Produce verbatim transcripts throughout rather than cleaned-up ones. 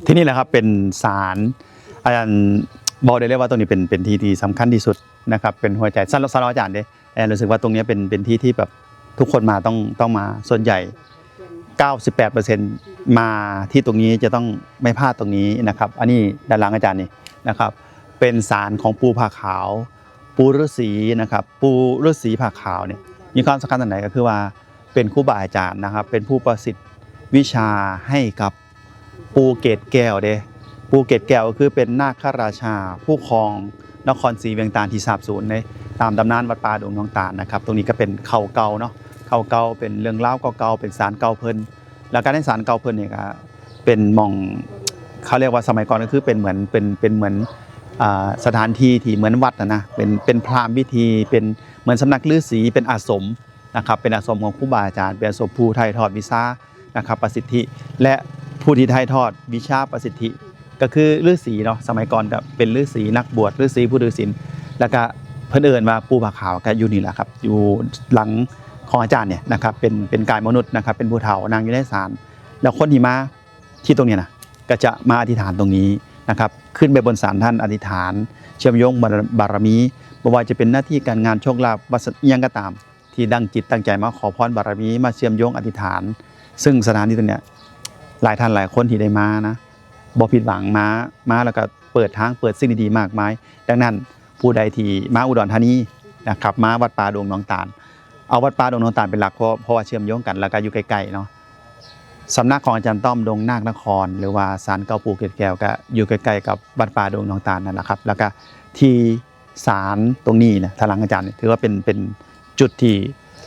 ที่นี่แหละครับเป็นศาล อาจารย์บอกได้เลยว่าตรงนี้เป็นเป็นที่ที่สำคัญที่สุดนะครับ เป็นหัวใจสำหรับสำหรับอาจารย์เด้ แอนรู้สึกว่าตรงนี้เป็นเป็นที่ที่แบบทุกคนมาต้องต้องมาส่วนใหญ่ 98%มาที่ตรงนี้จะต้องไม่พลาดตรงนี้นะครับ อันนี้ด้านหลังอาจารย์นี่นะครับ เป็นศาลของปู่ผาขาว ปู่ฤาษีนะครับ ปู่ฤาษีผาขาวเนี่ยมีความสำคัญตรงไหนก็คือว่าเป็นครูบาอาจารย์นะครับ เป็นผู้ประสิทธิ์วิชาให้กับปู่เกศแก้วเด้ ปู่เกศแก้วก็คือเป็นนาคราชาผู้ครองนครศรีเวียงตาลที่สาบสูญในตามตำนานวัดป่าดงหนองตาลนะครับ ตรงนี้ก็เป็นเขาเก่าเนาะ เขาเก่าเป็นเรื่องราวเก่าๆเป็นศาลเก่าเพิ่น แล้วก็ในศาลเก่าเพิ่นเนี่ยก็เป็นหม่องเขาเรียกว่าสมัยก่อนก็คือเป็นเหมือนเป็นเป็นเหมือนอ่าสถานที่ที่เหมือนวัดนะนะเป็นเป็นพราหมณ์พิธีเป็นเหมือนสำนักฤาษีเป็นอาสมนะครับเป็นอาสมของครูบาอาจารย์เป็นอาสมผู้ถ่ายทอดวิชานะครับประสิทธิ และผู้ที่ถ่ายทอดวิชาประสิทธิ ก็คือฤาษีเนาะสมัยก่อนก็เป็นฤาษีนักบวชฤาษีผู้ถือศีลแล้วก็เพิ่นเอิ้นว่าปู่ผาขาวก็อยู่นี่แหละครับอยู่หลังของอาจารย์เนี่ยนะครับเป็นเป็นกายมนุษย์นะครับเป็นผู้เฒ่านั่งอยู่ในศาล แล้วคนที่มาที่ตรงเนี้ยนะก็จะมาอธิษฐานตรงนี้นะครับขึ้นไปบนศาลท่านอธิษฐาน เชื่อมโยงบารบารมีบ่ว่าจะเป็นหน้าที่การงานโชคลาภวัสอิหยังก็ตาม ที่ตั้งจิตตั้งใจมาขอพรบารมีมาเชื่อมโยงอธิษฐาน ซึ่งสถานที่ตรงเนี้ยหลายท่านหลายคนที่ได้มานะบ่ผิดหวังมามาแล้วก็เปิดทางเปิดสิ่งดีๆมากมาย ดังนั้นผู้ใดที่มาอุดรธานีนะครับมาวัดป่าดงหนองตาล เอาวัดป่าดงหนองตาลเป็นหลักเพราะเพราะว่าเชื่อมโยงกันแล้วก็อยู่ใกล้ๆเนาะสำนักของอาจารย์ต้อมดงนาคนคร หรือว่าศาลเก่าปู่เกศแก้วก็อยู่ใกล้ๆกับวัดป่าดงหนองตาลนั่นแหละครับ แล้วก็ที่ศาลตรงนี้นะทางหลังอาจารย์เนี่ยถือว่าเป็นเป็นจุดที่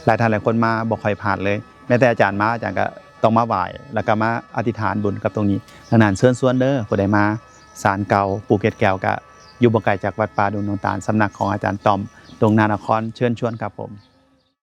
หลายท่านหลายคนมาบ่ค่อยพลาดเลย แม้แต่อาจารย์มาอาจารย์ก็ต้องมาไหว้แล้วก็มาอธิษฐานบุญกับตรงนี้ ดังนั้นเชิญชวนเด้อผู้ใดมาศาลเก่าปู่เกศแก้วก็อยู่บ่ไกลจากวัดป่าดงหนองตาลสำนักของอาจารย์ต้อมดงนาคนคร เชิญชวนครับผม